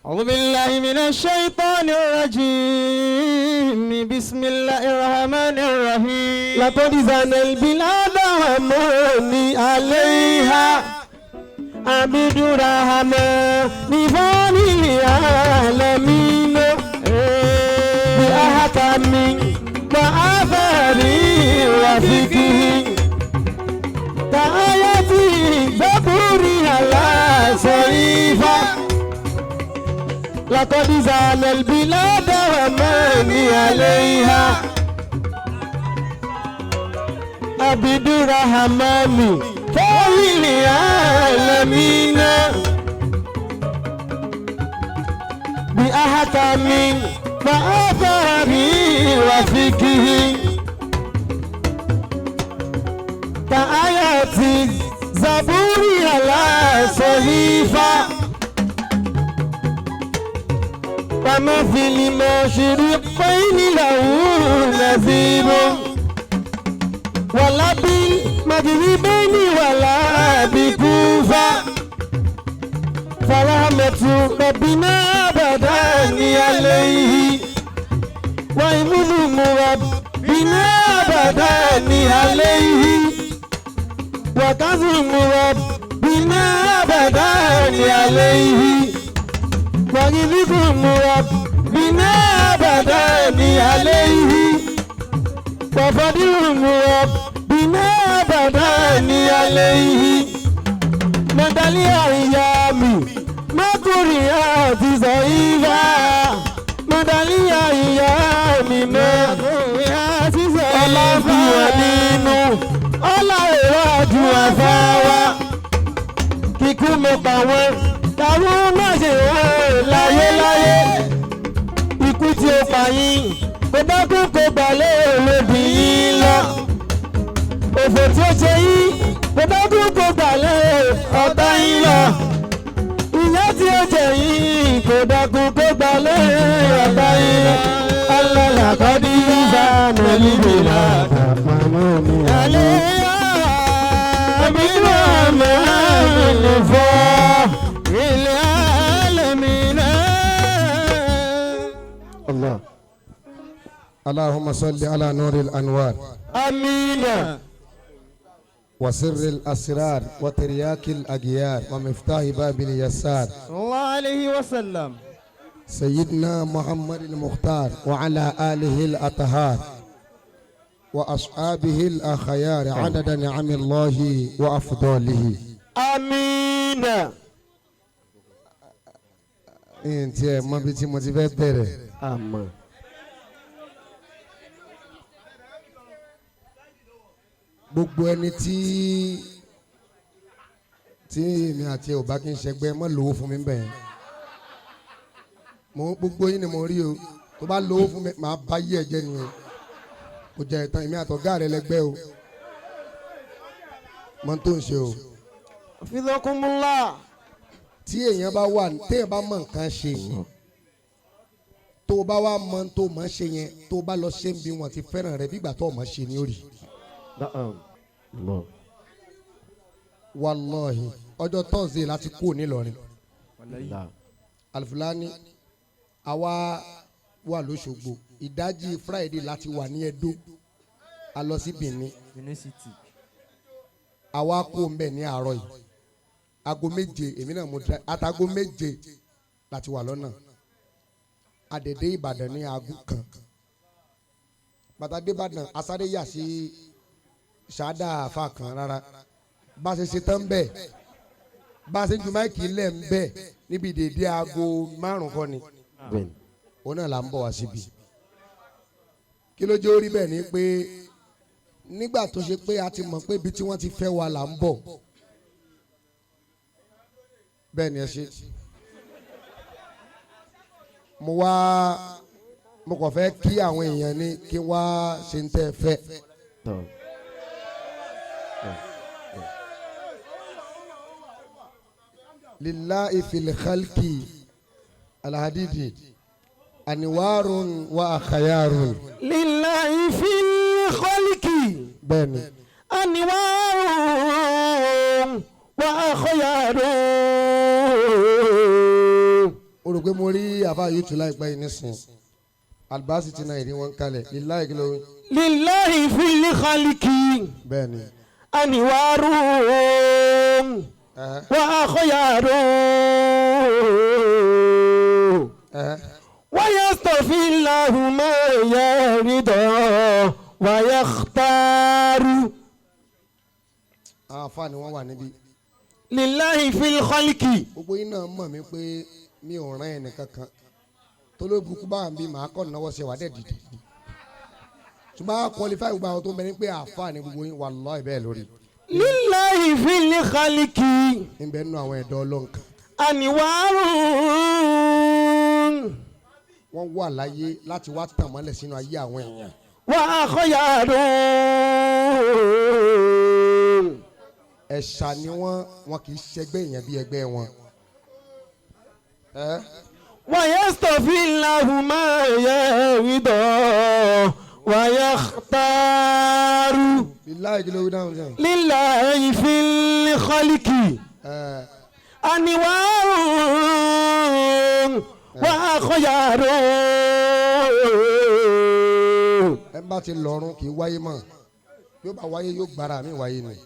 أعوذ بالله من الشيطان الرجيم بسم الله الرحمن الرحيم لقد زان البلاد ومن عليها عبد الرحمن لفاني العالمين بأحكام وآثار وفقه كآية زبور على صريفة لقد زان البلاد ومن عليها عبد الرحمن فوق العالمين بأحكام وآثار وفقه كآيات زبور على صحيفة وما في المشرقين له نذير ولا بالمغربين ولا بكوفة فرحمة ربنا أبدا عليه وإذن ربنا أبدا عليه وكظم ربنا أبدا عليه ورزقهم ربنا أبدا عليه وفضلهم ربنا أبدا عليه مدلي أيامي ما قرئت ضعيفة مدلي أيامي ما قرئت ضعيفة nínú ọlá ìwájú àfáwá kíkú mọ́pa wọn táwọn má ṣe wọ́n láyéláyé ikú tí ó pa yín kò bá kú kó balẹ̀ olóbì yín lọ òfò tí ó ṣe yín kò bá kú kó balẹ̀ ọ̀tá yín lọ ìyà tí ó jẹ yín kò bá kú kó balẹ̀ ọ̀tá yín lọ alálàkọ́dí ìfàmì líbìlà àpamọ́ mi àlẹ́ àbí màmá mi lè fọ́. العالمين Allah. اللهم صل على نور الأنوار آمين. وسر الأسرار وترياك الأجيار ومفتاح باب اليسار صلى الله عليه وسلم سيدنا محمد المختار وعلى آله الأطهار وأصحابه الأخيار عدد نعم الله وأفضاله. آمين. Ǹtí ẹ mọ bí tí mo ti fẹ́ bẹ̀rẹ̀. Àmín. Gbogbo ẹni tí èmi àti ẹ ò bá kí n ṣẹgbẹ́ mọ́ lówó fún mi bẹ́ẹ̀. Mo gbogbo yín ni mo rí o, tó bá lówó fún mi màá bá yí ẹ̀jẹ̀ nìyẹn. Kò jẹ́ ìtàn èmi àtọ̀gá rẹ lẹ́gbẹ́ o. Mọ tó ń ṣe o. Fidakumullah. Tí èèyàn bá wà téèyàn bá mọ nǹkan ṣe, tó o bá wá mọ tó o mọ̀ ṣe yẹn, tó o bá lọ ṣe ń bí wọn ti fẹ́ràn rẹ bí ìgbà tó o mọ̀ ṣe ni ó rí. Wàlọ́ọ̀hì ọjọ́ tọ́sídẹ̀ẹ́ láti kú nílọrin Alifulani àwa wà lóṣogbo ìdájí Friday láti wà ní Ẹdó a lọ sí Benin àwa kú ń bẹ̀ ní àárọ̀ yìí aago 7 èmi náà mo dra àtàgò 7 láti wà lọ́nà àdèdè Ìbàdàn ní aago 1 bàtà dé Ìbàdàn asáré yà sí ṣáádà àfa kan rárá bá a ṣe ṣe tán bẹ́ẹ̀ bá a ṣe ń ju máìkì lẹ̀ ń bẹ́ẹ̀ níbi dèdè aago 5 kọ́ ni òun náà là ń bọ̀ wá síbi. Kí ló jẹ́ orí bẹ́ẹ̀ ni pé nígbà tó ṣe pé a ti mọ̀ pé ibi tí wọ́n ti fẹ́ wa là ń bọ̀ bẹ́ẹ̀ ni ẹ ṣe. Mo wá mo kàn fẹ́ kí àwọn èèyàn ní kí wá ṣe ń tẹ́ fẹ́. Lillahi fil khalqi alhadidi aniwarun wa akhayarun. Lillahi fil khalqi Bẹ́ẹ̀ni. Aniwarun wa akhyarun. O rò Mo rò pé mo rí àfa yìí tù láìpẹ́ yìí nísìn alibasi ti náà ìdí wọn kalẹ̀ lillahi kí ló wí. لله في الخلق Bẹ́ẹ̀ ni. أنوار Ẹ̀hẹ́, وأخيار ẹ̀hẹ́. ويصطفي الله ما يرضى ويختار. Àwọn afa ni wọ́n wà níbí. لله في الخلق. Gbogbo yín náà mọ̀ mí pé mi ò rán ẹnì kankan tó ló burúkú bá ń bí màá kọ́ náwó ṣe wà dẹ̀ dìde, ṣùgbọ́n a qualify gbogbo àwọn tó ń bẹ ní pé àfa ni gbogbo yín, wallahi bẹ́ẹ̀ lórí. لله في الخلق Ń bẹ nínú àwọn ẹ̀dọ́ ọlọ́nkan. أنوار. Wọ́n wà láyé láti wá tàn mọ́lẹ̀ sínú ayé àwọn èèyàn. وأخيار. Ẹ̀ṣà ni wọ́n, wọn kì í ṣẹgbẹ́ èèyàn bí ẹgbẹ́ wọn. Ẹ́ ويصطفي الله ما يرضى ويختار. Lillahi kí ló wí dáhùn sẹ́yìn. لله في الخلق Ẹ́ أنوار وأخيار. Ẹ bá ti lọ́rùn kì í wáyé mọ́, yóò bá wáyé yóò gbára mi wáyé ni.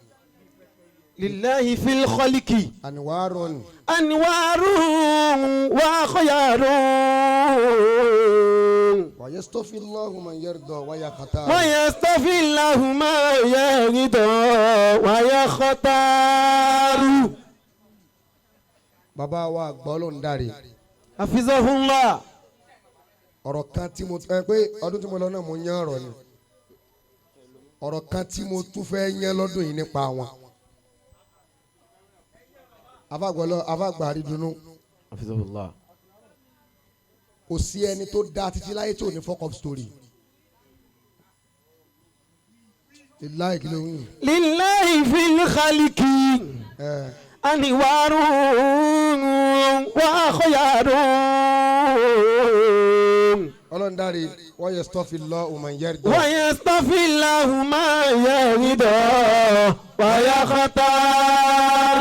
لله في الخلق Anwarun. أنوار وأخيار. Wa yastafi Allahu man yarda wa yakhtar. ويصطفي الله ما يرضى ويختار. Bàbá wa àgbà Ọlọ́run dáre. حفظه الله. Ọ̀rọ̀ kan tí mo ẹ pé ọdún tí mo lọ náà mo yán ọ̀rọ̀ ni, ọ̀rọ̀ kan tí mo tún fẹ́ yán lọ́dún yìí nípa wọn. Afágbọ́lọ́ afágbà àrídùnnú. حفظه الله. Kò sí ẹni tó dá títí láyé tí ò ní fuck up story. Lillahi kí ló ń yìn. لله في الخلق Ẹ أنوار وأخيار. Ọlọ́run dáre wa yastafi Allahu man yarda. ويصطفي الله ما يرضى ويختار.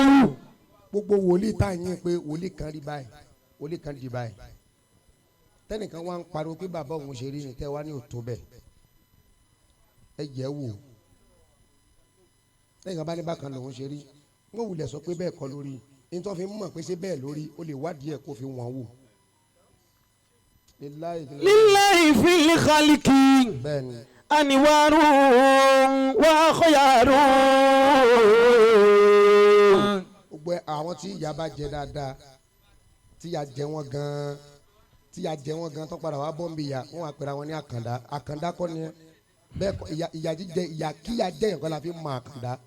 Gbogbo wòlíì tá à ń yín pé wòlíì kan rí báyìí, wòlíì kan di báyìí, tẹnìkan wá ń pariwo pé bàbá òun ṣe rí ni tẹ wá ní òtó bẹ́ẹ̀, ẹ jẹ́ wò. Tẹnìkan bá ní bákan lòun ṣe rí, wọ́n wulẹ̀ sọ pé bẹ́ẹ̀ kọ́ lórí ní tó fi mọ̀ pé ṣé bẹ́ẹ̀ lórí, ó lè wádìí ẹ̀ kó fi wọ́n wò. Lillahi kí ló- لله في الخلق Bẹ́ẹ̀ ni. أنوار وأخيار. Gbogbo àwọn tí ìyà bá jẹ dáadáa, tí ìyà jẹ wọ́n gan, tí ìyà jẹ wọ́n gan, tó padà wá bọ́m̀bì ìyà wọ́n wá pèrè àwọn ní àkàndá. Àkàndá kọ́ ni bẹ́ẹ̀ kọ́, ìyà ìyà jíjẹ, ìyà kíyà jẹ yẹn kọ́ la fi mọ àkàndá.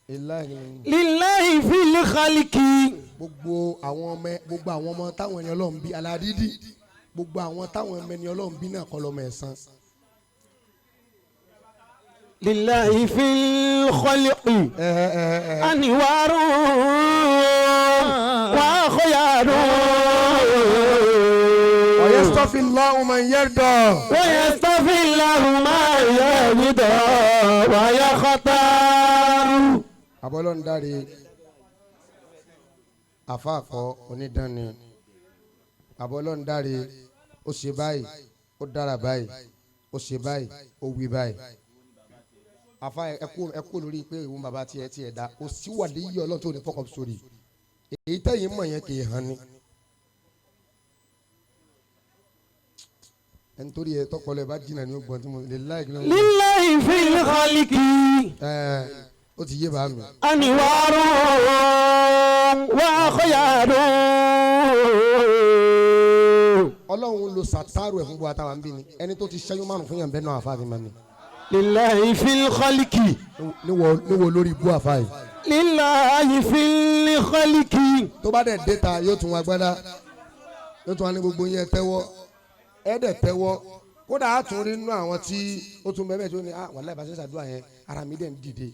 Lillahi. لله في الخلق. Gbogbo àwọn ọmọ táwọn ẹni Ọlọ́run bí aládídì, gbogbo àwọn táwọn ẹni Ọlọ́run bí náà kọ́ lọ́mọ ẹ̀san. لله في الخلق أنوار وأخيار. Wa yastafi Allahu man yarda. ويصطفي الله ما يرضى ويختار. Abọ́lọ́n dáre àfàkọ́ onídàáni, abọ́lọ́n dáre ó ṣe báyìí, ó dára báyìí, ó ṣe báyìí, ó wí báyìí. Àfa ẹ kú lórí pé ìwọ̀n bàbá tiẹ̀ tiẹ̀ dá kò sí wàlí yìí Ọlọ́run tó ní fọkàn sórí èyí tẹ̀yìn mọ̀ yẹn kì í hàn ni. Ẹni torí ẹ tọpọlọ ẹ bá jìnnà ní ogbọn tí mo lè láì kí ló ń. لله في الخلق Ẹ ó ti yé bàá mi. أنوار وأخيار. Ọlọ́run lo sàtárù ẹ̀ fún gbogbo àtàwọn àbí ni ẹni tó ti ṣẹ́yún márùn fún yàn bẹ́ẹ̀ náà àfa fi máa mi. لله في الخلق. Níwọ̀ lórí ibú àfa yìí. لله في الخلق. Tó bá dẹ̀ dé ta yóò tún wá gbádá, yóò tún wá ní gbogbo yẹn tẹ́wọ́, ẹ dẹ̀ tẹ́wọ́, kódà á tún rí nínú àwọn tí ó tún bẹ́ẹ̀ bẹ́ẹ̀ tó ní ah wàláhì bá ṣe ń ṣàdúrà yẹn ara mi dẹ̀ ń dìde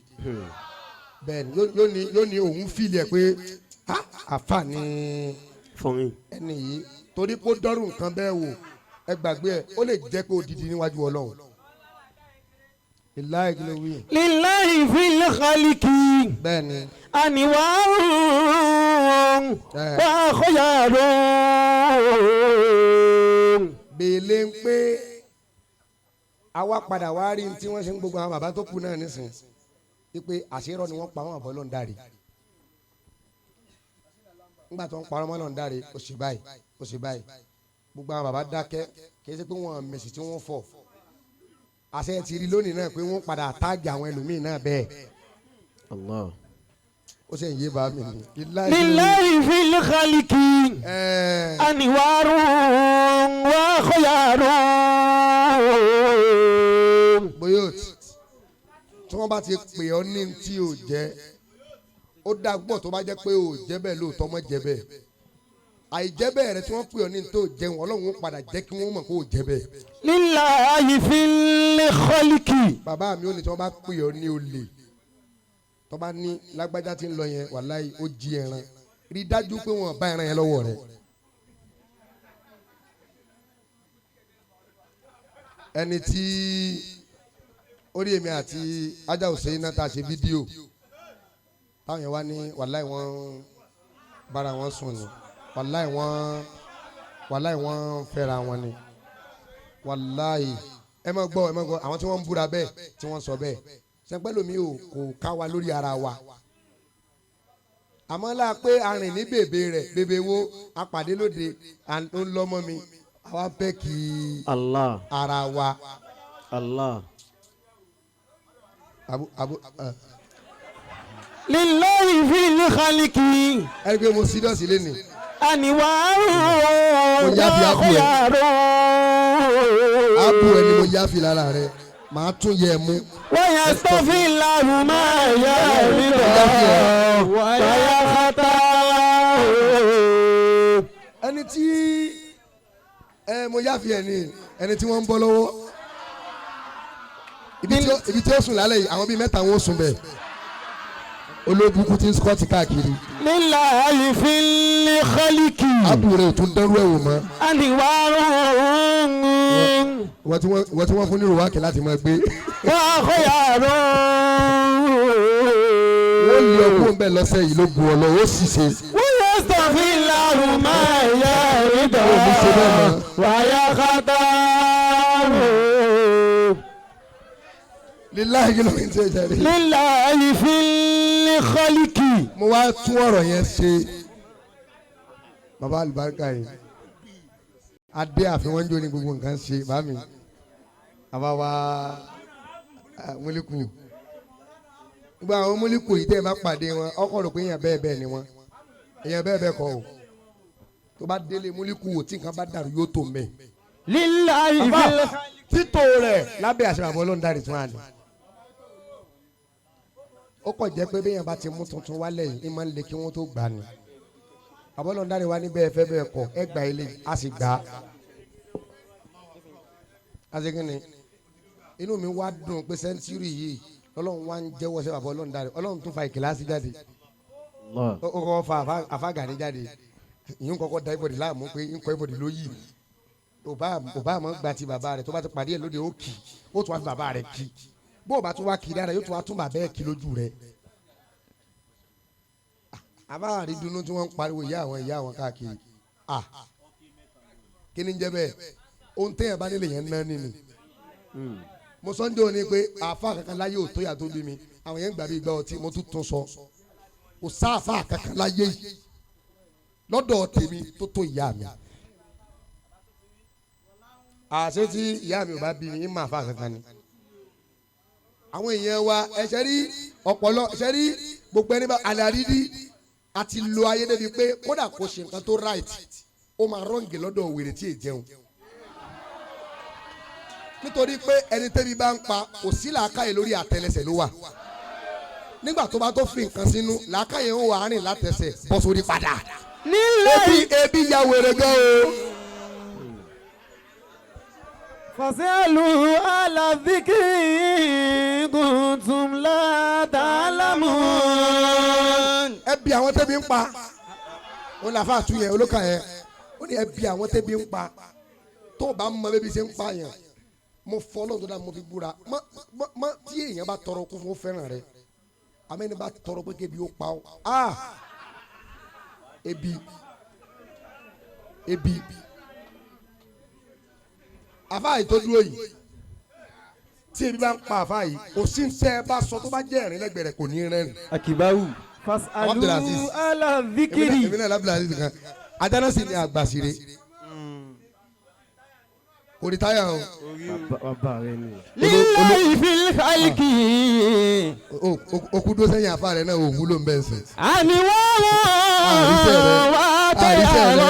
bẹ́ẹ̀ ni yóò ní òun fìlì ẹ̀ pé ah àfa ni ẹni yìí torí kó dọ́rù nǹkan bẹ́ẹ̀ wò. Ẹ gbàgbé ẹ, ó lè jẹ́ pé odidi níwájú Ọlọ́run. Lillahi kí ló wí. لله في الخلق Bẹ́ẹ̀ ni. أنوار وخيار. Bèlè ń pé àwa padà wá rí tí wọ́n ṣe ń gbogbo àwọn bàbá tó kú náà nísìn wípé àṣírọ́ ni wọ́n pa wọn àbọ̀ lọ́n dáre. Nígbà tó ń parọ́ mọ́ lọ́n dáre, ó ṣe báyìí, ó ṣe báyìí, gbogbo àwọn bàbá dákẹ́. Kì í ṣe pé wọ́n mèsì tí wọ́n fọ̀. Àṣẹ ti rí lónìí náà pé wọ́n padà táàgì àwọn ẹlòmíín náà bẹ́ẹ̀. Allah. Ó sì ń yé bá mi ní. لله في الخلق Ẹ̀ẹ́. أنوار وخيار. Boyot, tí wọ́n bá ti pè ọ́ ní tí ò jẹ́, ó dá gbọ́. Tó bá jẹ́ pé ò jẹ́ bẹ́ẹ̀ lóòótọ́, mọ́ jẹ́ bẹ́ẹ̀. Àìjẹ́ bẹ́ẹ̀ rẹ tí wọ́n pè ọ́ ní tó jẹun, Ọlọ́run ó padà jẹ́ kí wọ́n mọ̀ kó o jẹ́ bẹ́ẹ̀. لله في الخلق. Bàbá mi ò ní tí wọ́n bá pè ọ́ ní olè, tó bá ní lágbájá tí ń lọ yẹn, wàláhì ó jí ẹran, rí dájú pé wọ́n bá ẹran yẹn lọ́wọ́ rẹ̀. Ẹni tí orí èmi àti ajá òsè iná tá a ṣe fídíò táwọn yẹn wá ní wàláì wọ́n bára wọn sùn ni, wàláì wọ́n, wàláì wọ́n fẹ́ra wọn ni, wàláì. Ẹ má gbọ́, ẹ má gbọ́ àwọn tí wọ́n ń búra bẹ́ẹ̀, tí wọ́n sọ bẹ́ẹ̀ sẹ́pẹ́ lomi ò kò ká wa lórí ara wa. Àmọ́ láà pé arìn ní bèbè rẹ̀, bèbè wo apàdé lóde à ń lọ́mọ mi, àwa fẹ́ kí Allah. ara wa. Allah. Abu abu ẹ. لله في الخلق Ẹ rí i pé mo serious lé ní. أنوار Mo yá fi ápù ẹ. وخيار. Ápù ẹ ni mo yá fi lára rẹ, màá tún yẹ ẹ mú. ويصطفي الله ما يرضى ويختار. Ẹni tí ẹ mo yá fi ẹ ní ẹni tí wọ́n ń bọ́ lọ́wọ́, ibi tí ó sùn lálẹ́ yìí, àwọn bíi mẹ́ta wọn ó sùn bẹ́ẹ̀, olóbùkún ti ń skọ́ọ̀tì káàkiri. لله في الخلق Ápù rẹ ò tún dẹ́rú ẹ̀ wò mọ́. أنوار Ìwọ tí wọ́n fún ní rúwákì láti máa gbé. وخيار. Wọ́n lé ọkùn bẹ́ẹ̀ lọ́sẹ̀ yìí ló gun ọ lọ, ó sì ṣe. ويصطفي الله ما يرضى Ó ní ṣe bẹ́ẹ̀ mọ́. ويختار. Líláì kí ló ń ṣe jàre. لله في الخلق. Mo wá tún ọ̀rọ̀ yẹn ṣe. Bàbá àlùbáríkà yìí, adé àfihàn jó ni gbogbo nǹkan ṣe bá mi. Bàbá wa múlíkù, gbogbo àwọn múlíkù yìí tẹ́ ẹ bá pàdé wọn, ọkọ̀ rò pé èèyàn bẹ́ẹ̀ bẹ́ẹ̀ ni wọn, èèyàn bẹ́ẹ̀ bẹ́ẹ̀ kọ́ o. Tó bá délé múlíkù wò, tí nǹkan bá dàrú yóò tó mẹ́. لله في الخلق. Títò rẹ̀ lábẹ́ àṣẹ bàbá Ọlọ́run dárí tún àná. Ó kàn jẹ́ pé béèyàn bá ti mú tuntun wálẹ̀ yìí, ní máa ń le kí wọ́n tó gbà ní. Bàbá Ọlọ́run dárí wa níbẹ̀ fẹ́ bẹ́ẹ̀ kọ́, ẹ gbà ilé a sì gbà á. A sì kíni, inú mi wá dùn pé century yìí Ọlọ́run wá ń jẹ́wọ́ sí bàbá Ọlọ́run dárí. Ọlọ́run tún fa ìkìláàsì jáde, ó kọ́ fa àfàgàní jáde, ìyún kọ́kọ́ da ibodè láàmú pé ń kọ́ ibodè lóyìí. Òbá àmọ́ gba ti bàbá rẹ̀, tó bá ti pàdé ẹ̀ lóde ó kì ó tún wá fi bàbá rẹ̀ kì. Bó o bá tún wá kì dára, yóò tún wá tún bàbá ẹ̀ kì lójú rẹ̀. Àbá àrídùnnú tí wọ́n ń pariwo ìyá àwọn ìyá àwọn káàkiri, à kí ni ń jẹ́ bẹ́ẹ̀? Ohun téèyàn bá nílé yẹn ń ná nínú. Mo sọ ń jẹ́ òní pé àáfà kankan láyé ò tó yà tó bí mi, àwọn yẹn ń gbà bí igba ọtí. Mo tún tún sọ, kò sáàfà kankan láyé yìí lọ́dọ̀ tèmi tó tó ìyá mi. Àṣé tí ìyá mi ò bá bí mi ń máa fa kankan ni. Àwọn èèyàn wa, ẹsẹ̀ rí ọ̀pọ̀lọ, ẹsẹ̀ rí gbogbo ẹni bá àlàrídì àti lo ayé débi pé kódà kò ṣe nǹkan tó right, ó máa wrong lọ́dọ̀ wèrè tí ì jẹun, nítorí pé ẹni tẹ́bi bá ń pa, kò sí làákàyè lórí àtẹlẹsẹ̀ ló wà. Nígbà tó bá tó fi nǹkan sínú, làákàyè ń wà á rìn látẹsẹ̀ bọ́ sórí padà. Nílẹ̀ Ebi ya wèrè gan o. فاسألوا أهل الذكر إن كنتم لا تعلمون. Ẹbí àwọn tẹ́bi ń pa, ó ní àfa àtúnyẹ olókà yẹn, ó ní ẹbí àwọn tẹ́bi ń pa. Tó o bá mọ bébí ṣe ń pa yẹn, Mo fọ́ Ọlọ́run tó dá mo fi búra. Má tí èèyàn bá tọrọ kú fún ó fẹ́ràn rẹ. Àmẹ́ni bá tọrọ pé kébi ó pa ọ́. Ah! Ebi. Ebi. Àfáà yìí tó dúró yìí. Tí ebi bá ń pa àfáà yìí, kò sí ní tẹ́ ẹ bá sọ tó bá jẹ́ ẹ̀rín lẹ́gbẹ̀ẹ́ rẹ̀ kò ní rẹ́rìn. Akibawu. Abdulaziz. Fasalu ala dhikri. Èmi náà lábìlà aziz kan. Adáná sì ni àgbàsíre. Kò ní táyà o. Bàbá rẹ ni. Lillahi fil khalqi. Okú dó sẹ́yìn àfa rẹ̀ náà ò wúlò ń bẹ́ẹ̀ sẹ̀. Àníwáwọ̀ Àríṣẹ́ rẹ. wà Àríṣẹ́ rẹ. tẹ̀yàrá.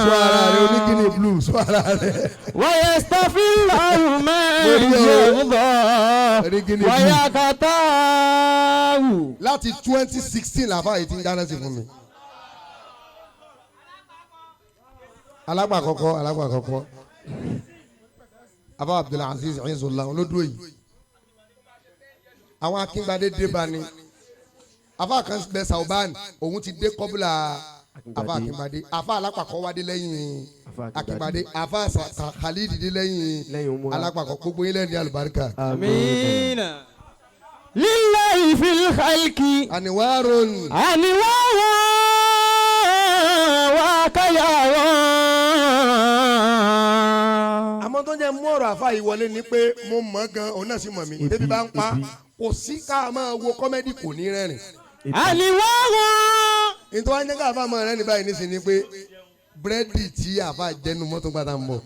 Sọ ara rẹ oníkíní blue sọ ara rẹ. ويصطفي الله من يرضى Oníkíní blue. ويختار. Láti 2016 làfa yìí ti ń dáná sí fún mi. Alágbà àkọ́kọ́ Afa Abdulaziz Ayinzola olódó yìí. Àwọn Akíngbadé dé bá ní. Afa kan bẹ Sauban òun ti dé kọ́bùlà Afa Akíngbadé. Afa alápàkọ́ wá dé lẹ́yìn Akíngbadé. Afa Khalid dé lẹ́yìn Lẹ́yìn umura. alápàkọ́ gbogbo yín lẹ́yìn alùbáríkà. Àmín. لله في الخلق Àníwáròn. أنواع وخيار. Àmọ́ tó ń jẹ́ mú ọ̀rọ̀ àfa yìí wọlé ni pé mo mọ̀ gan òun náà sì mọ̀ mí. Débi bá ń pa kò sí ká máa wo comedy kò ní rẹ́rìn. أنواع. Nítorí wọ́n á jẹ́ ká àfa máa rẹ́rìn báyìí nísìnyí ni pé búrẹ́dì tí àfa jẹnu mọ́tò gbàdá ń bọ̀.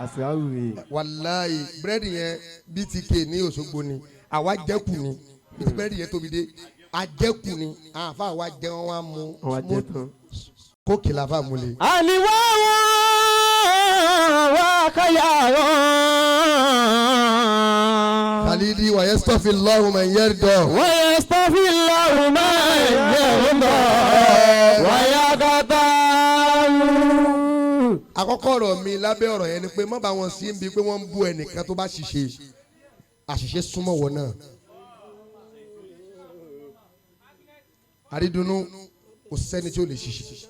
Àṣìráwù rè. Wàláyé búrẹ́dì yẹn BTK ní Òṣogbo ni àwa jẹ́kù ni bí búrẹ́dì yẹn tóbi dé àjẹkù ni àfa wa jẹ wọn wá mu Wọ́n á jẹ tán. kókì làfa mu le. أنواع وخيار. Khalidi wa yastafi Allahu man yarda. ويصطفي الله من يرضى ويختار. Àkọ́kọ́ ọ̀rọ̀ mi lábẹ́ ọ̀rọ̀ yẹn ni pé má bá wọn sí níbi pé wọ́n ń bú ẹnìkan tó bá ṣìṣe àṣìṣe súnmọ́ wọn náà. Àrídùnnú kò sẹ́ni tí ó lè ṣìṣe.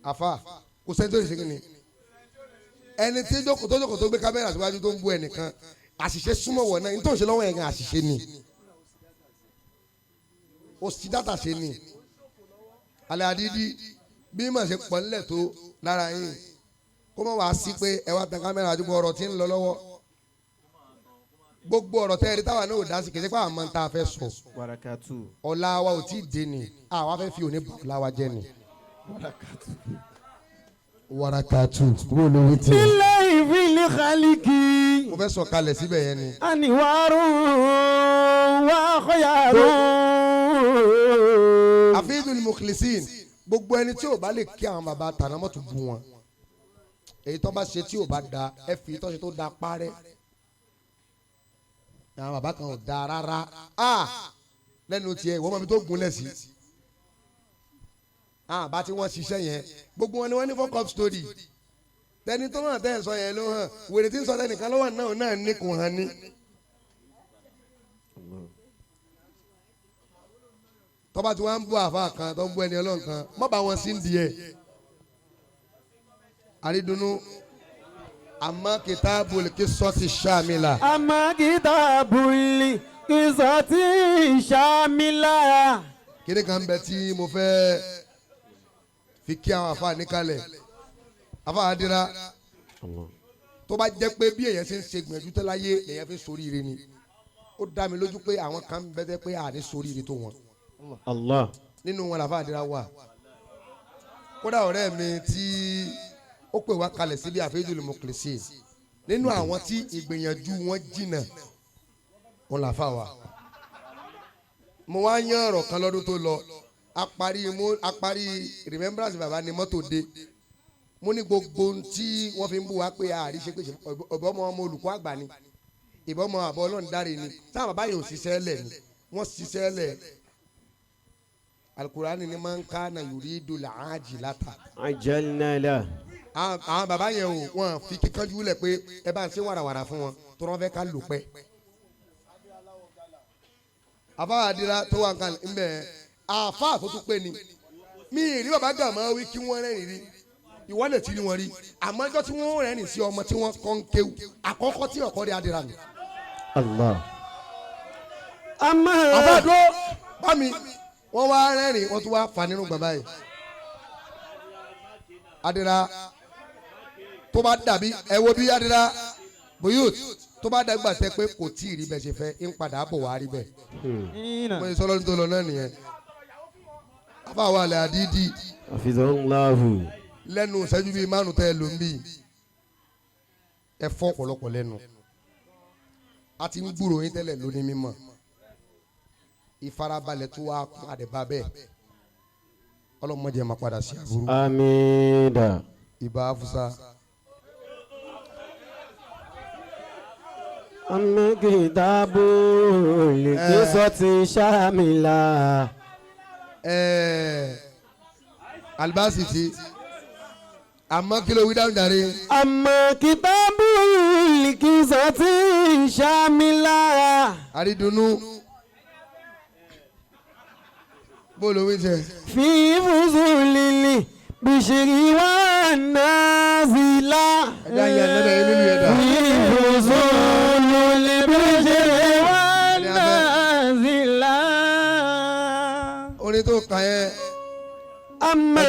Àfa kò sẹ́ni tí ó lè ṣe kíni. Ẹni tí jókòó tó jókòó tó gbé kámẹ́rà síwájú tó ń bú ẹnìkan àṣìṣe súnmọ́ wọn náà nítorí ṣe lọ́wọ́ yẹn gan àṣìṣe ni. Ó sì dátà ṣe ni. Alẹ́ àdídí bí mà ṣe pọ̀ nílẹ̀ tó lára yín kó mọ̀ wá sí pé ẹ wá tan kámẹ́rà àdúgbò ọ̀rọ̀ tí ń lọ lọ́wọ́ gbogbo ọ̀rọ̀ tẹ́ ẹ rí táwa náà ò dá sí kìí ṣe pé àwọn máa ń tá a fẹ́ sọ Warakatu. ọ̀la wa ò tí ì dé ni àwa fẹ́ fi òní bà ọ̀la wa jẹ́ ni. Warakatu. Warakatu bó ló wí tiẹ̀. لله في الخلق Mo fẹ́ sọ kalẹ̀ síbẹ̀ yẹn ni. أنوار وخيار. Afidul Mukhlisin gbogbo ẹni tí ò bá lè kí àwọn bàbá tàná mọ́tò bu wọn èyí tó bá ṣe tí ò bá da ẹ fi tó ṣe tó da parẹ́ àwọn bàbá kan ò da rárá a lẹ́nu tiẹ̀ ìwọ́n mọ̀ mi tó gúnlẹ̀ sí àbá tí wọ́n ṣiṣẹ́ yẹn gbogbo wọn ni wọ́n ní fuck up story tẹni tó hàn tẹ́ ẹ̀ sọ yẹn ló hàn wèrè tí ń sọ tẹnìkan lọ́wọ́ náà náà ní kò hàn ní. Tọ́ba tí wọ́n ń bú àfa kan tó ń bú ẹni ọlọ́run kan mọ́ bá wọn sí ń di ẹ̀. Àrídùnnú àmọ́ kitabul qissati shamila. أما كتاب القصة شاملة. Kíni kan bẹ tí mo fẹ́ fi kí àwọn àfa níkàlẹ̀ àfa àdìrà tó bá jẹ́ pé bí èèyàn ṣe ń ṣe gbìyànjú tó láyé lèèyàn fi soríire ni ó dá mi lójú pé àwọn kan bẹ tẹ́ pé àní soríire tó wọn Allah. nínú wọn làfa àdìrà wà. Kódà ọ̀rẹ́ mi tí ó pè wá kalẹ̀ síbi àfẹ́jùlù mọ̀kìlìsì nínú àwọn tí ìgbìyànjú wọn jìnnà wọn làfa wà. Mo wá yán ọ̀rọ̀ kan lọ́dún tó lọ a parí remembrance bàbá ni mọ́tò dé mo ní gbogbo ohun tí wọ́n fi ń bú wa pé àárí ṣe pé ọ̀bọ ọmọ ọmọ olùkọ́ àgbà ni ìbọn ọmọ àbọ̀ ọlọ́run dáre ni táwọn bàbá yìí ò ṣiṣẹ́ lẹ̀ ni wọ́n ṣiṣẹ́ lẹ̀. Alukurani ni man kana yuridu làájì láta. Ajalna la. Àwọn bàbá yẹn o wọn fi kíkanjú lẹ̀ pé ẹ bá ń ṣe wàràwàrà fún wọn tó wọn fẹ́ ká lò pẹ́. Àfa àdìrà tó wà nǹkan nbẹ àfa tó tún pé ni mi ì rí bàbá gàmọ́ wí kí wọ́n rẹ́rìn rí. Ìwọ lè ti rí wọn rí, àmọ́ ọjọ́ tí wọ́n rẹ́rìn sí ọmọ tí wọ́n kọ́ ń kéwù àkọ́kọ́ tí ọkọ rí adira mi. Allah. Ama. Àbádó bá mi, wọ́n wá rẹ́rìn, wọ́n tún wá fà nínú bàbá yìí. Adira tó bá dàbí ẹ wo bí adira buyut tó bá dàgbà tẹ pé kò tí ì rí bẹ́ẹ̀ ṣe fẹ́, ń padà bọ̀ wá rí bẹ́ẹ̀. Mo ní sọlọ́dún tó lọ náà nìyẹn. Afáwọn àlẹ́ àdídì Hafizahullahu. lẹ́nu ìṣẹ́jú bíi márùn tẹ́ ẹ lò ń bì, ẹ fọ́ ọ̀pọ̀lọpọ̀ lẹ́nu. A ti ń gbúròó yín tẹ́lẹ̀ lóní mímọ́, ìfarabalẹ̀ tó wá kún àdẹ̀bá bẹ́ẹ̀. Ọlọ́mọdé máa padà sí àbúrú. Amina. Ìbá afusa. Ama kitabu likisoti shamila. Ẹẹ alibasi ti àmọ́ kí ló wí dáhùn jàre. Ama kitabu likisoti shamila. Àrídùnnú bó ló wí jẹ. Fi fuzulili bishiri wa nazila. Ẹja yẹn lẹ́bẹ̀ẹ́ yín nínú yẹn dà. Fi fuzulili bishiri wa nazila. Orin tó kàn yẹn. Ama.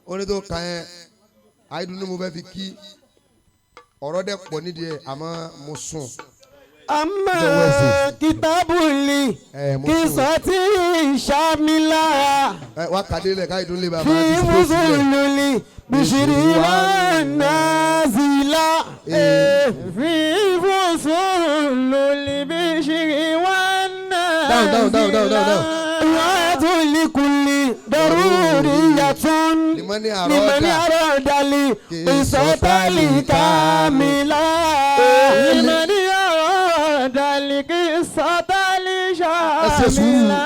Orin tó kàn yẹn, àrídùnnú mo fẹ́ fi kí ọ̀rọ̀ dẹ̀ pọ̀ nídìí ẹ̀, àmọ́ mo sùn. Ama Jọ̀wọ́ ẹ̀sìn. kitabuli Ẹ mo sùn. kisati shamila. Ẹ wá kàdé lẹ̀ káyidùn lè bàbá Fi àti sípòsì lẹ̀. fuzulili bishiri wa nazila. في فصول البشر والنازلة. Down, down, down, down, down, down. وعد لكل ضرورية Limani لمن àrọ́dà. أراد لقصة الكاملة. لمن أراد القصة الشاملة.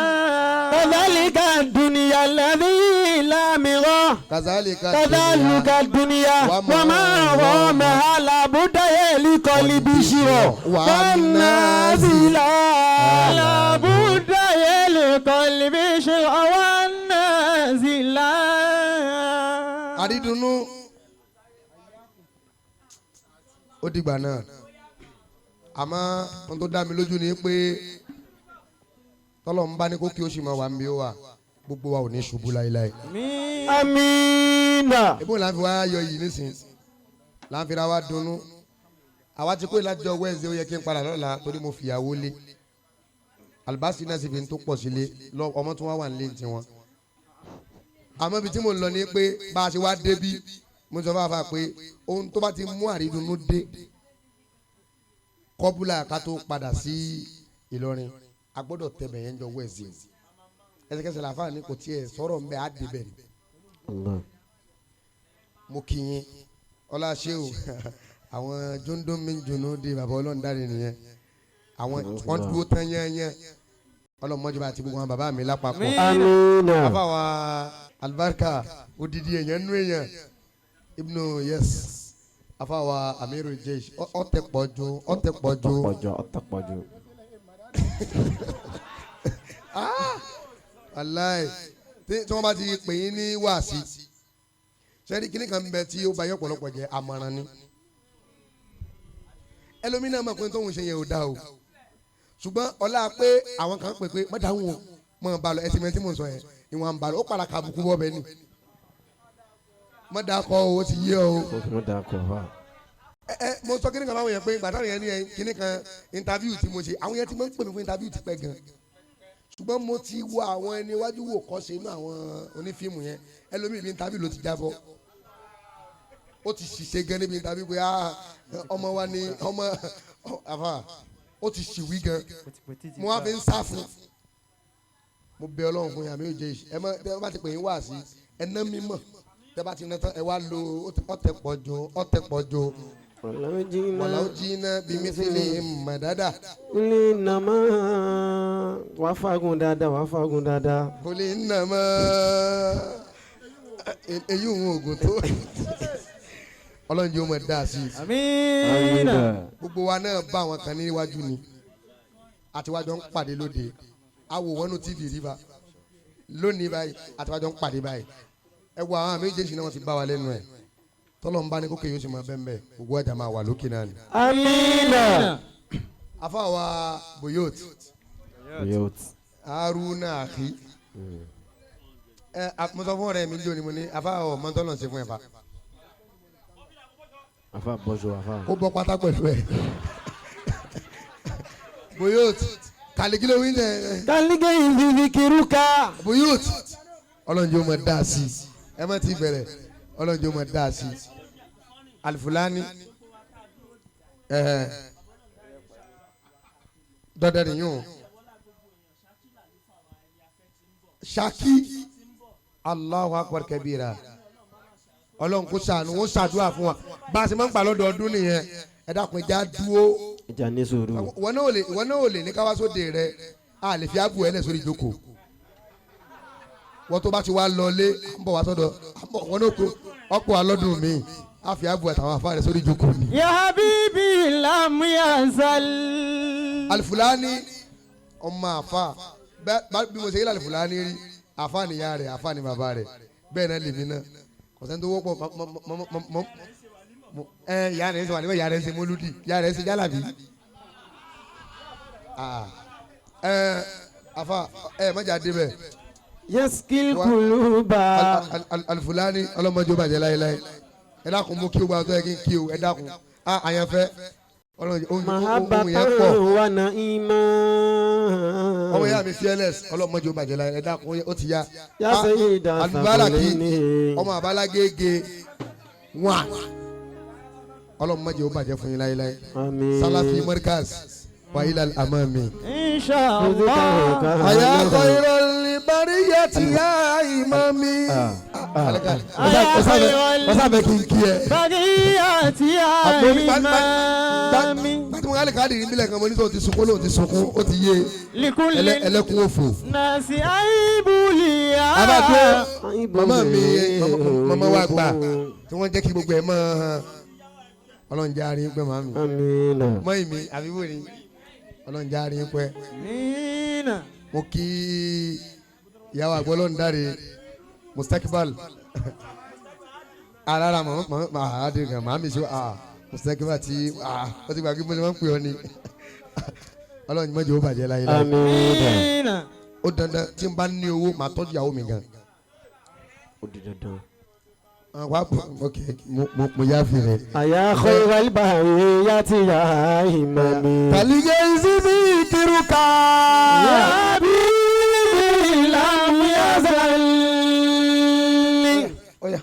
كذلك الدنيا الذي لا مغى. Kazalika كذلك الدنيا وما رامها لابد لقلب شر والنازلة. لابد لقلب شر والنازلة. Àrídùnnú ó dìgbà náà, àmọ́ ohun tó dá mi lójú ni pé tọ́lọ̀ ń bá ní kó kí ó sì máa wà ń bí ó wà, gbogbo wa ò ní ṣubú láéláé. آمين. Ebó là ń fi wá yọ yìí nísìnyí, là ń fira wá dunnú. Àwa ti kó ìlàjọ Wednesday, ó yẹ kí n padà lọ́la torí mo fìyàwó lé alibasi náà sì fi ń tó pọ̀ sílé lọ, ọmọ tí wọ́n wà nílé tiwọn. Àmọ́ ibi tí mo ń lọ ni pé bá a ṣe wá débí, mo sọ fáfá pé ohun tó bá ti mú àrídùnnú dé kọ́búlà ká tó padà sí Ìlọrin, a gbọ́dọ̀ tẹ̀bẹ̀ yẹn jọ Wednesday. Ẹsẹ̀kẹsẹ̀ làfáà ní kò tiẹ̀ sọ̀rọ̀ ń bẹ́ á débẹ̀ ni. Allah. Mo kí yín ọlá ṣéwù, àwọn jóńdómìnjónó di bàbá ọlọ́run dáre nìyẹn, àwọn wọn dúró tán yányán, ọlọ́mọdé bá ti gbogbo àwọn bàbá mi lápapọ̀. Amina. Bàbá wa alibarika odidi èèyàn nú èèyàn ibnu yes afa wa amiru jesh ọtẹ pọ̀jù ọtẹ pọ̀jù. Ọ̀tọ̀pọ̀jù ọ̀tọ̀pọ̀jù. Aláì tí wọ́n bá ti pè yín ní wáàsí sẹ́ni kíní kan bẹ tí ó bá yẹ ọ̀pọ̀lọpọ̀ jẹ́ àmọ̀ràn ni. Ẹlòmínà mọ̀ pé tóun ṣe yẹn ò dáa o, ṣùgbọ́n ọlá pé àwọn kan pè pé mọ̀dá wọn mọ̀ ń balọ̀ ẹsẹ̀ mẹ́tí mò ń sọ yẹn ìwọ̀n ń balọ̀ ó padà kàbùkù bọ́ bẹ́ẹ̀ ni mọ̀dá kọ́ o, ó ti yé o. Mo dà kọ̀ wá. Ẹ ẹ mo sọ kíní kan báwọn yẹn pé gbàtà yẹn ní ẹ kíní kan interview tí mo ṣe, àwọn yẹn ti máa ń pè mí fún interview ti pẹ́ gan, ṣùgbọ́n mo ti wo àwọn ẹni iwájú wò kọ́ ṣe inú àwọn onífíìmù yẹn. Ẹlòmíì bí interview ló ti jábọ́, ó ti ṣiṣẹ́ gan níbi interview pé ah ọmọ wa ni ọmọ àfà, ó ti ṣìwí gan. Mo wá fi ń sá fún, mo bẹ Ọlọ́run fún yàrá mi ò jẹ ìṣe ẹ mọ tẹ bá ti pè yín wá sí ẹ ná mímọ̀, tẹ bá ti ná tán ẹ wá lo ọtẹ pọ̀jù ọtẹ pọ̀jù. Wàláwù jìnnà bí mísìlì mọ̀dádà. Ilé nàmá wàá fagun dáadáa, wàá fagun dáadáa. Kò lè nàmá èyí òun oògùn tó Ọlọ́run jẹ́ ó mọ̀ dáa sí i. Amina. Gbogbo wa náà bá àwọn kan níwájú ni àtiwájọ ń pàdé lóde awò wọnú tv rí ba lónìí báyìí, àtiwájọ ń pàdé báyìí. Ẹ wo àwọn méjèèjì náà wọ́n ti bá wa lẹ́nu ẹ̀. Tọ́lọ̀ ń bá ní kókè yóò sì máa bẹ́ẹ̀ bẹ́ẹ̀ gbogbo ẹ̀dá máa wà lókè náà ni. Amina. Afáwa Buyot Haruna Akhi. Ẹ mo sọ fún ọ̀rẹ́ mi lónìí mo ní afáwa ọmọ tọ́lọ̀ ń ṣe fún ẹ fa. Afa bọ́sọ̀ afa. Ó bọ́ pátá pẹ̀lú ẹ̀. Buyot kàlíkìlẹ̀ wí ní ẹ̀. Kálígé ìdíbi kìrúkà. Buyut ọlọ́njẹ́ ó máa dá sí i ẹ má ti bẹ̀rẹ̀ ọlọ́njẹ́ ó máa dá sí i Alifulani dandan nìyún Ṣakí Allahu Akbar kabira ọlọ́run kò ṣàánú ó ṣàdúrà fún wa bá a ṣe máa ń gbà lọ́dọọdún nìyẹn ẹ dákun ẹja dúró Ìjà ní sùúrù. ìwọ náà ò lè ní káwá sóde rẹ a lè fi àbù ẹ lẹ sórí ìjókòó wọ́n tó bá ti wá lọlé à ń bọ̀ wá sọ́dọ̀ wọn náà kó ọ̀pọ̀ alọ́dún mi a fi àbù àtàwọn afá rẹ sórí ìjókòó ni. Ya habibi lam yazal. Alifulani ọmọ àfa bí mo ṣe yí Alifulani rí àfa ni ìyá rẹ̀ àfa ni bàbá rẹ̀ bẹ́ẹ̀ náà lèmi náà kò sẹ́ni tó wọ́pọ̀ mọ́ ẹ ìyá rẹ̀ ń ṣe wà níbẹ̀ ìyá rẹ̀ ń ṣe mọ́lúdì ìyá rẹ̀ ń ṣe jálàbí. Ẹ afa ẹ mọ̀jà débẹ̀. Yaskil kuluba. Alifulani ọlọ́mọdé ó bàjẹ́ láéláé ẹ dákun mú kí o gba ọtọ́ yẹ kí n kí o ẹ dákun a àyànfẹ́ ọlọ́run ohun yẹn pọ̀ Mahabbatan wa na'ima. ọmọ yẹn mi fearless ọlọ́mọdé ó bàjẹ́ láéláé ẹ dákun ó ti yá. Ya sayyida Alubaraki Sakulini. ọmọ abalagége wà ọlọ́mọdé ó bàjẹ́ fún yín láéláé Àmín. Salafi Markaz wa ilal amami. Insha Allah. Àyà khairul bariyati ya imami. Ọ̀sán kí n kí ẹ. Bariyati ya imami. Gbàtí mo kálí káàdì níbílẹ̀ kan mo ní sọ ti sunkún lóun ti sunkún ó ti yé Likulli ẹlẹ́kún òfò. nasi aibuliya. Abájọ màmá mi màmá wa gbà tí wọ́n jẹ́ kí gbogbo ẹ̀ mọ́ Ọlọ́run jẹ́ àárín pẹ́ màmí. Amina. Mọ́ ìmí àbí wò ni Ọlọ́run jẹ́ àárín pẹ́. Amina. Mo kí ìyàwó àgbọ̀ Ọlọ́run dáre Mustakbal arara màmá màmá àádé gan màmí ṣe ah Mustakbal ti ah ó ti gbàgbé mo ṣe máa ń pè ọ́ ni Ọlọ́run mọ́jọ́ ó bàjẹ́ láyé láyé. Amina. Amina. Ó dandan tí n bá ní owó màá tọ́jú ìyàwó mi gan. Ó di dandan. Wà á bọ̀ ok mo yá fi rẹ̀. Àyà khairal bariyati ya imami. Kàlíyé ìsinmi kírúkà. Ya habibi lam yazal. Ọ̀yà.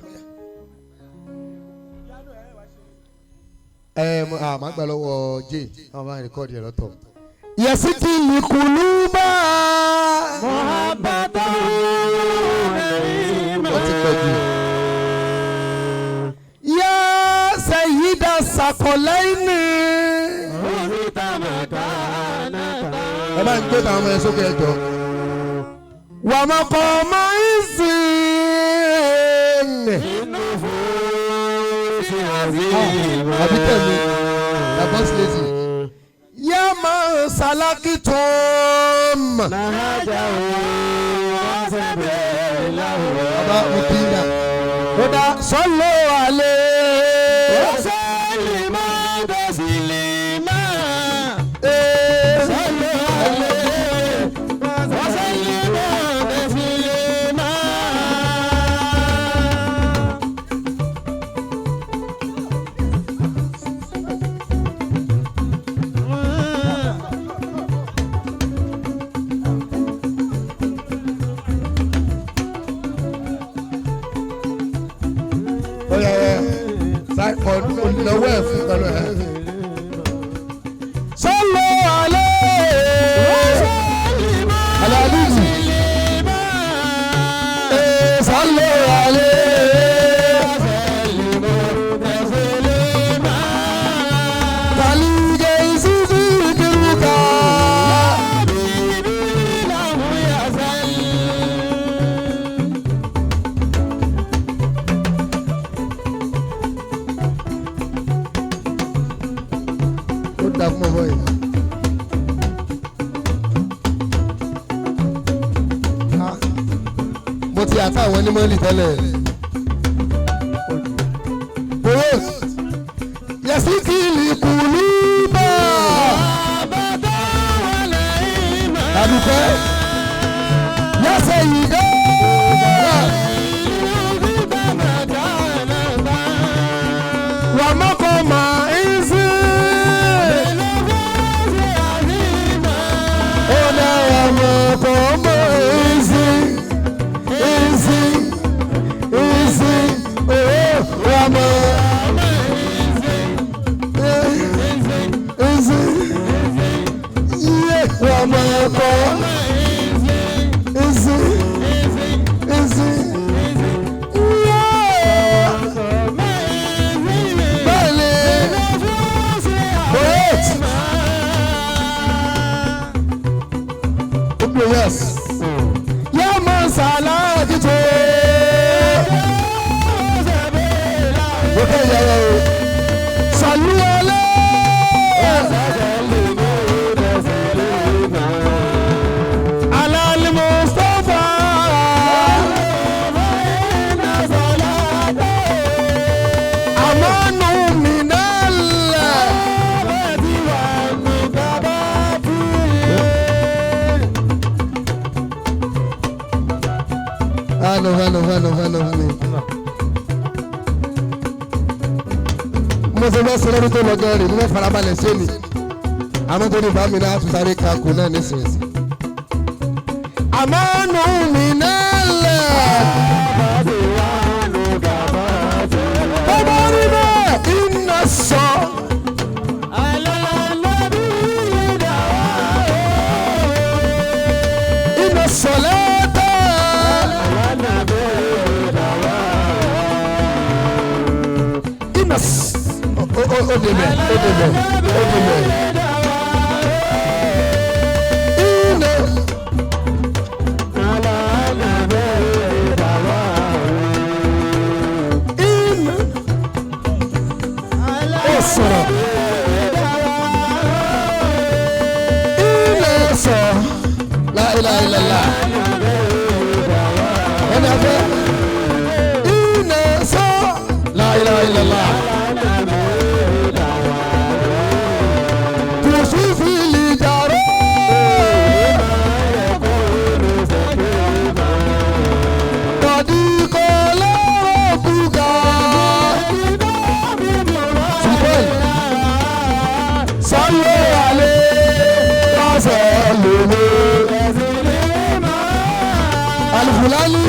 Ẹ mo à máa gbà lọ́wọ́ Jay àwọn máa rìkọ́ọ̀dì ẹ̀ lọ́tọ̀. Yẹ̀sìkì lìkùlùbà. Muhabbatan na'ima. Wọ́n ti pẹ̀ jù. Yá Sayyida Sakọ̀lẹ́yìnì. Rosita makanata. Ẹ máa ń gbé tàwọn ọmọ yẹn sókè ẹjọ́. Wà á máa kọ́ ọmọ ìsìn. Nufusi azima. Àbí tẹ̀mí, the boss lady. Yá máa ń sálákì tó mọ̀. Nahajahu wa sabilahu. Bàbá mo kí n dà. Ó dá sọ́lọ́ àlẹ́. Wasallimu taslima. Sallu alayhi wa sallimu taslima. Ó yẹ ọ̀nàwó ẹ̀ fún pẹ̀lú ẹ̀. Sọ́lọ́ àlẹ́. Wasallimu Alálùmí. taslima. Sọ́lọ́ àlẹ́. Wasallimu taslima. Kàlíyé ìsísí kírúkà. Habibi lam yazal. Ó dà fún ọmọ yìí. Ah, mo ti àtàwọn onímọ̀lì tẹ́lẹ̀. Yẹ̀síkìlì kùlùbà. Àdùkẹ́. Yẹ́sẹ̀ yìí dé. Wà mọ́kọ mà ń sí. Ó dá wà mọ́kọ mọ́ ń sí. Ń sí. Ń sí. Ó wà mọ́. Ń sí. Yé wà mọ́kọ. Ń sí. Ń sí. Yé. Bẹ́ẹ̀ni. Wait. Open yes. Yá máa sàlá títò. Òkè yàrá o. Sàlúwalẹ̀. Alali Mustapha. Amanu minalla. Hello, hello, hello, hello, hello. Mo ti fẹ́ sọ lọ́dún tó lọ gan rè mo fẹ́ farabalẹ̀ ṣé ni. Àmọ́ torí bá mi náà tún sáré kakò náà nísinsìnyí. Àmọ́nù mi náà lẹ̀. Tó bá rí bẹ́ẹ̀, iná sọ. Iná sọ lẹ́tọ̀. Iná sọ. Ó débẹ̀, ó débẹ̀, ó débẹ̀. Iná. Iná. Ó sọ̀rọ̀. Iná sọ. La ilaha illallah. Ẹni afẹ́. Iná sọ. La ilaha illallah. Tùsífì lè jàrá. Tàdíkọ̀ lọ́rọ̀ bùkà. Ṣùgbọ́n sọ́yọ́ alẹ́ lọ́sẹ̀ lòlò. Alifulani.